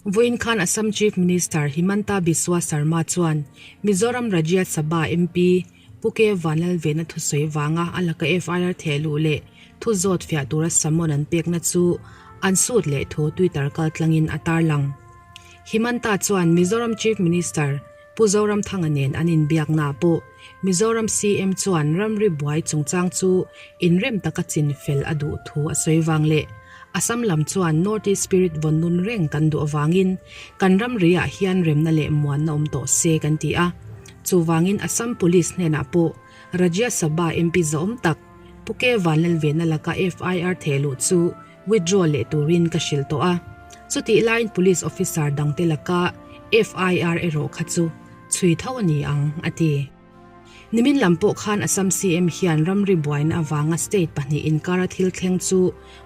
Vawiin khan Assam Chief Minister Himanta Biswa Sarma chuan Mizoram Rajya Sabha MP Pu K Vanlalvena thusawi vanga a laka FIR theh luh leh thu zawt fiah tura summon an pekna chu an sut leh thu Twitter kaltlangin a tarlang. Himanta chuan Mizoram Chief Minister Pu Zoramthanga nen an inbiaknaah pawh Mizoram CM chuan ramri buai chungchang chu inrem taka chin fel a duh thu a sawi vang leh Assam lam chuan North East Spirit vawn nun reng kan duh avangin kan ramriah hian remna leh muanna awm tawh se kan ti a. Chuvangin Assam Police hnenah pawh Rajya Sabha MP zawm tak Pu K Vanlalvena laka FIR thehluh chu withdraw leh turin ka hrilh tawh a, chutih laiin police officer dangte laka FIR erawh kha chu chhui tho a ni ang, a ti. Nimin lam pawh khan Assam CM hian ramri buaina avanga state pahnih inkara thil thleng chu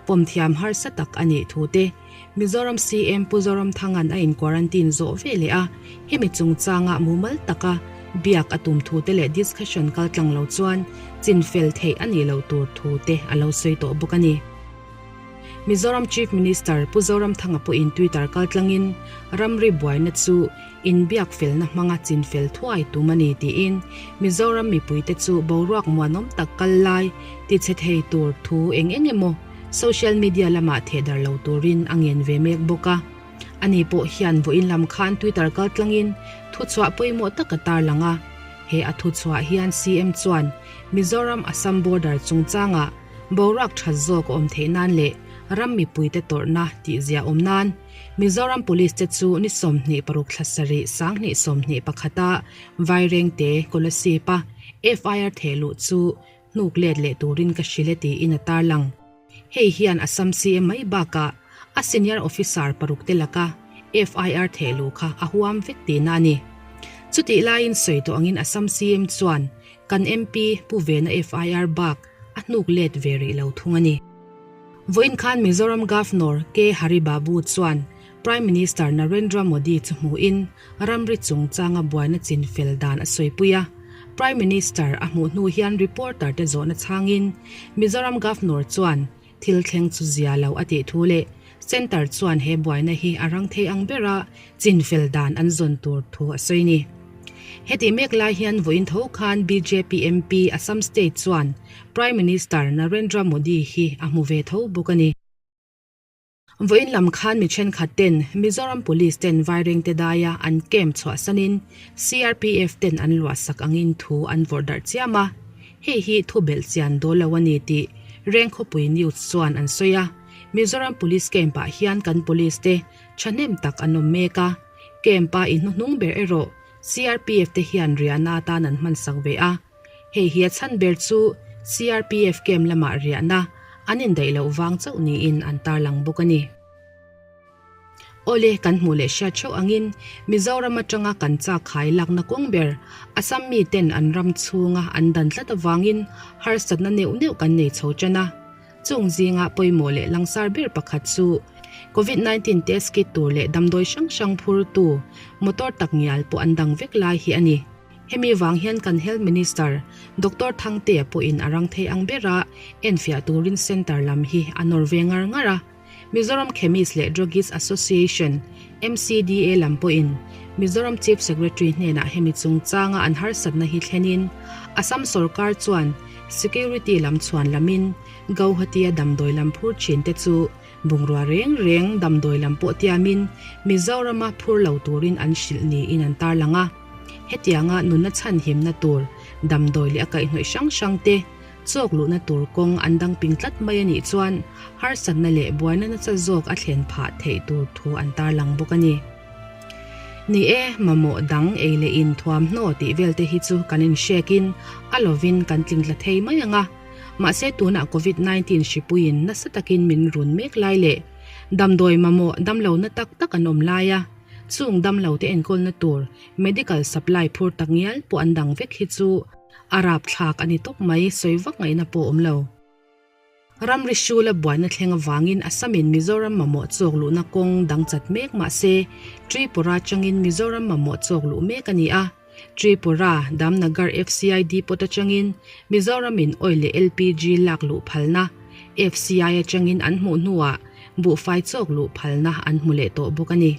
pawm thiam harsa tak a nih thu te, Mizoram CM Pu Zoramthanga'n a in quarantine zawh ve leh a, hemi chungchanga mumal taka biak a tum thu te leh discussion kaltlang lo chuan chinfel theih a nih loh tur thu te a lo sawi tawh bawk a ni. Mizoram Chief Minister Pu Zoramthanga pawhin Twitter kaltlangin ramri buaina chu inbiak felna hmanga chinfel thuai tum a ni tiin Mizoram mipuite chu boruak muanawm tak kal lai tichhe thei tur thu eng eng emaw social media lamah thehdar lo turin a ngen ve mek bawk a. Ani pawh hian vawiin lam khan Twitter kaltlangin thuchhuah pawimawh tak a tarlang a. He a thuchhuah hian CM chuan Mizoram Assam border chungchangah Boruak that zawk a awm theih nan leh ram mipuite tawrhna tih zia awm nan Mizoram Police te chu ni 26 thla sarih 20 21 a Vairengte Kolasib a FIR theh luh chu hnuk let leh turin ka hrilh e tiin a tarlang. Hei hian Assam CM mai bakah a senior officer paruk te laka FIR theh luh kha a huam vek tihna a ni. Chutih laiin sawi tawh angin Assam CM chuan Kan MP Pu Vena FIR bak a hnuk let ve rih lo thung a ni. Vawiin khan Mizoram Governor K Hari Babu chuan Prime Minister Narendra Modi chu hmuhin ramri chungchanga buaina chin fel dan a sawipui a. Prime Minister a hmuh hnu hian reporter te zawhna chhangin Mizoram Governor chuan thil thleng chu zia lo a tih thu leh Centre chuan he buaina hi a rang thei ang bera chin fel dan an zawn tur thu a sawi ni. Heti mek lai hian vawiin tho khan bjp MP Assam State chuan Prime Minister Narendra Modi hi a hmu ve tho bawk a ni. Vawiin lam khan mi thenkhat ten Mizoram Police ten Vairengte daia an camp chhuahsanin CRPF ten an luahsak angin thu an vawrh darh chiam a. Hei hi thu belh chian dawl lo a ni tih Rengkhawpui News chuan an sawi a. Mizoram Police Camp ah hian kan Police te thahnem tak an awm mek a, Camp a inhnuhnung ber erawh CRPF te hian riahna atan an hmansak ve a. Hei hi a chhan ber chu CRPF camp lamah riahna an indaih loh vang chauh niin an tarlang bawk a ni. Awle, kan hmuh leh hriat theuh angin Mizoram atanga kan chak khai lakna kawng ber Assam mi ten an ram chhunga an dan tlat avangin harsatna neuh neuh kan nei chho tan a. Chung zinga pawimawh leh langsar ber pakhat chu Covid 19 test kit tur leh damdawi hrang hrang phurtu motor tak ngial pawh an dang vek lai hi a ni. Hemi vang hian kan Health Minister Doctor Thangtea pawhin a rang thei ang bera enfiah turin Centre lam hi a nawr ve ngar ngar a. Mizoram Chemist leh Druggist Association, MCDA, lam pawhin Mizoram Chief Secretary hnenah hemi chungchanga an harsatna hi thlenin Assam sorkar chuan security lam chhuan lamin Gauhati-a damdawi lam phur thinte chu bungrua reng reng damdawi lam pawh tiamin Mizorama phur lo turin an hrilh niin an tarlang a. Hetianga nunna chhanhimna tur damdawi leh a kaihhnawih hrang hrangte Chawk luhna tur kawng an dang ping tlat mai a nih chuan harsatna leh buaina nasa zawk a thlen phah theih tur thu an tarlang bawk a ni. Ni e, mamawh dang ei leh in thuamhnaw tih vel te hi chu kan inhrekin a lovin kan tling tla thei mai ang a. Mahse tunah Covid 19 hripuiin nasa takin min run mek lai leh damdawi mamawh damlohna tak tak an awm lai a, chung damlote enkawlna tur medical supply phur tak ngial pawh an dang vek hi chu A rapthlak a ni tawp mai, sawi vak ngaihna pawh awm lo. Ramri hrula buaina thleng avangin Assam-in Mizoram mamawh chawk luhna kawng dang chat mek mah se, Tripura atangin Mizoram mamawh chawk luh mek a ni a. Tripura, Damnagar FCI depot atangin Mizoramin oil leh LPG lak luh phalna, FCI atangin an hmuh hnuah buhfai chawk luh phalna an hmu leh tawh bawk a ni.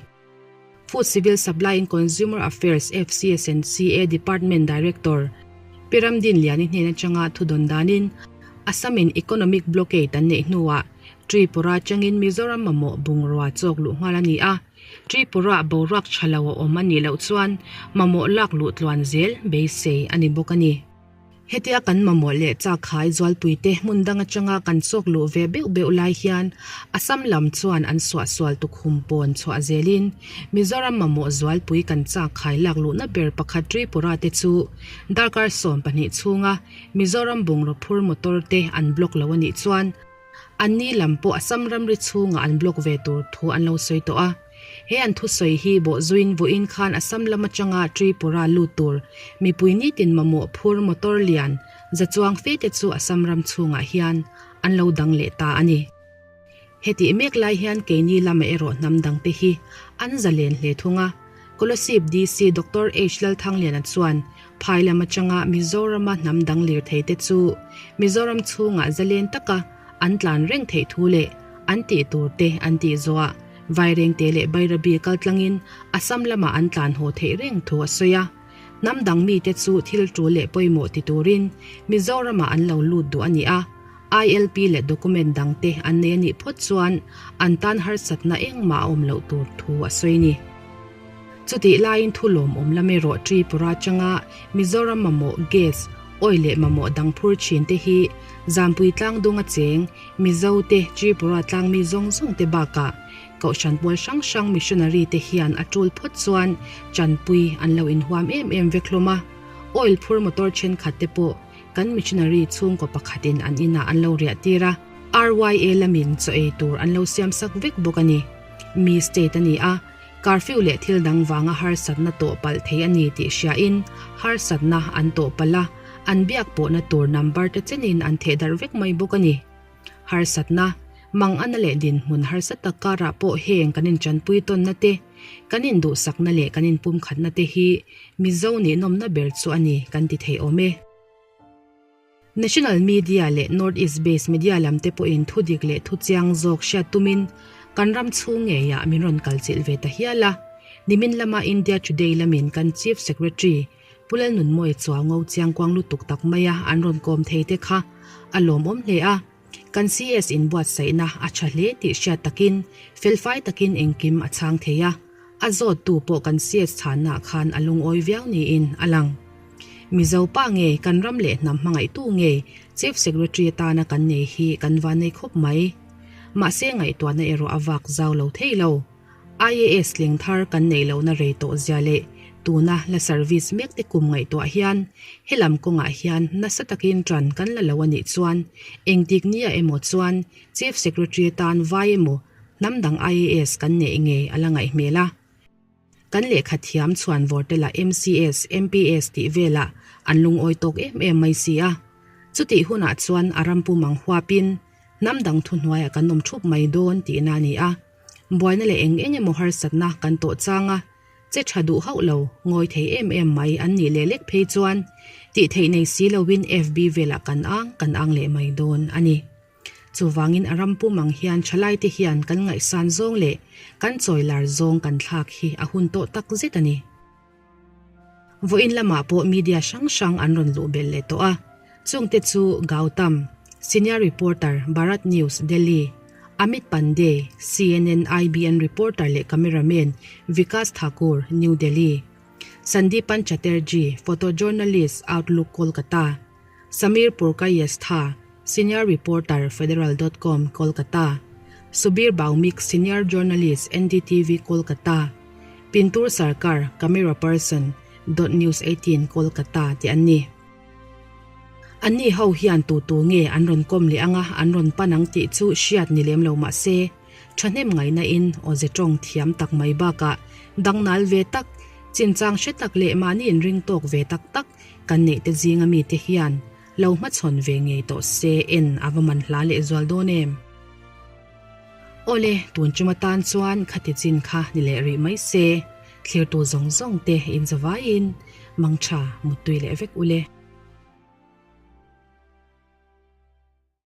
Food Civil Supply and Consumer Affairs, FCS and CA, Department Director Pi Ramdinliani hnen atanga thudawn danin Assam in economic blockade an neih hnuah Tripura atangin Mizoram mamawh bungrua chawk luh nghal a ni a, Tripura boruak tha lo a awm a nih loh chuan mamawh lak luh tluan zel beisei a ni bawk a ni. Hetia kan mamawh leh chakhai zualpuite hmun dang atanga kan chawk luh ve beuh beuh lai hian Assam lam chuan an suahsual tukhum pawn chhuah zelin Mizoram mamawh zualpui kan chakhai lak luhna ber pakhat Tripura te chu darkar 12 chhunga Mizoram bungraw phur motor te an block lo a nih chuan Anni lam pawh Assam ramri chhungah an block ve tur thu an lo sawi tawh a. He an thusawi hi bawhzuiin vawiin khan Assam lam atanga Tripura lut tur mipui nitin mamawh phur motor lian za chuang fe te chu Assam ram chhungah hian an lo dang leh ta a ni. Hetih mek lai hian keini lama erawh hnam dangte hi an zalen hle thung a. Kolasib DC Doctor H Lalthangliana chuan phai lam atanga Mizorama hnam dang lirthei te chu Mizoram chhungah zalen taka an tlan reng theih thu leh an tih tur te an tih zawhah Vairengte leh Bairabi kaltlangin Assam lamah an tlan haw theih reng thu a sawi a. Hnam dang mite chu thil tul leh pawimawh ti turin Mizoramah an lo lut duh a ni a, ILP leh document dangte an nei a nih phawt chuan an tan harsatna engmah a awm loh tur thu a sawi a ni. Chutih laiin thu lawmawm lam erawh Tripura atanga Mizoram mamawh gas, oil leh mamawh dang phur thin te hi Zampui tlangdung a cheng Mizo te Tripura tlangmi zawng zawng te bakah Kohhran pawl hrang hrang missionary te hian a tul phawt chuan chanpui an lo inhuam em em vek hlawm a. Oil phur motor thenkhat te pawh kan missionary chhungkaw pakhatin an inah an lo riah tir a, RYA lamin chaw ei tur an lo siam sak vek bawk a ni. Mi state a ni a, curfew leh thil dang vanga harsatna tawh palh thei a ni tih hriain harsatna an tawh palh a, an biak pawhna tur number te chenin an thehdarh vek mai bawk a ni. Harsatna, mangana leh dinhmun harsa tak karah pawh heng kan inchanpui tawnna te, kan induhsakna leh kan inpumkhatna te hi Mizo nih nawmna ber chu a ni kan ti thei awm e. National Media leh North East based media lam te pawhin thu dik leh thu chiang zawk hriat tumin kan ram chhung ngeiah min rawn kalchilh ve ta hial a. Nimin lama India Today lamin kan Chief Secretary Pu Lalnunmawia chuau ngo chiangkuang lutuk tak maia an rawn kawm thei te kha a lawmawm hle a, kan CS inbuatsaihna a tha hle tih hriat takin felfai takin engkim a chhang thei a, a zawttu pawh kan CS chhannaah khan a lungawi viau niin a lang. Mizo pa nge kan ram leh hnam hmangaihtu nge Chief Secretary atana kan nei hi kan vannei khawp mai. Mahse ngaihtuahna erawh a vak zau lo thei lo. IAS tling thar kan neih lohna rei tawh zia leh tuna la service mek te kum ngaihtuah hian helam kawngah hian nasa takin ṭan kan la lo a nih chuan engtik nia emaw chuan Chief Secretary atan vai emaw hnam dang IAS kan neih ngei a la ngaih hmel a. Kan lehkha thiam chhuan vawr te lah MCS, MPS tih velah an lungawi tawk em em mai si a. Chutih hunah chuan a ram pum ang huapin hnam dang thuhnuaiah kan awm thup mai dawn tihna a ni a. Buaina leh eng eng emaw harsatna kan tawh chang a, che tha duh hauh lo, ngawi thei em em mai an nih leh lek phei chuan tih theih nei si loin FB velah kan ang kan ang leh mai dawn a ni. Chuvangin a ram pum ang hian thalaite hian kan ngaihsan zawng leh kan chawi lar zawng kan thlak hi a hun tawh tak zet a ni. Vawiin lamah pawh media hrang hrang an rawn luh belh leh tawh a, chungte chu Gautam, Senior Reporter, Bharat News, Delhi, Amit Pandey, CNN IBN Reporter leh Cameraman, Vikas Thakur, New Delhi, Sandipan Chatterjee, Photojournalist, Outlook, Kolkata, Samir Purkayastha, Senior Reporter, Federal dot com, Kolkata, Subir Bhaumik, Senior Journalist, NDTV, Kolkata, Pintur Sarkar, Camera Person, Dot News 18, Kolkata tih an ni. Anni ho hian tu tu nge an rawn kawm leh anga an rawn pan ang tih chu hriat ni lem lo mah se, thahnem ngaihna in awze tawng thiam tak mai bakah dangnal ve tak, chinchang hre tak leh mahni inring tawk ve tak tak kan neih te zinga mite hian Lo hmachhawn ve ngei tawh se en a va man hla leh zual dawn em? Awle, tun tum atan chuan khati chin kha ni leh rih mai se, thlirtu zawng zawng te in zavaiin mangtha muttui leh vek ule.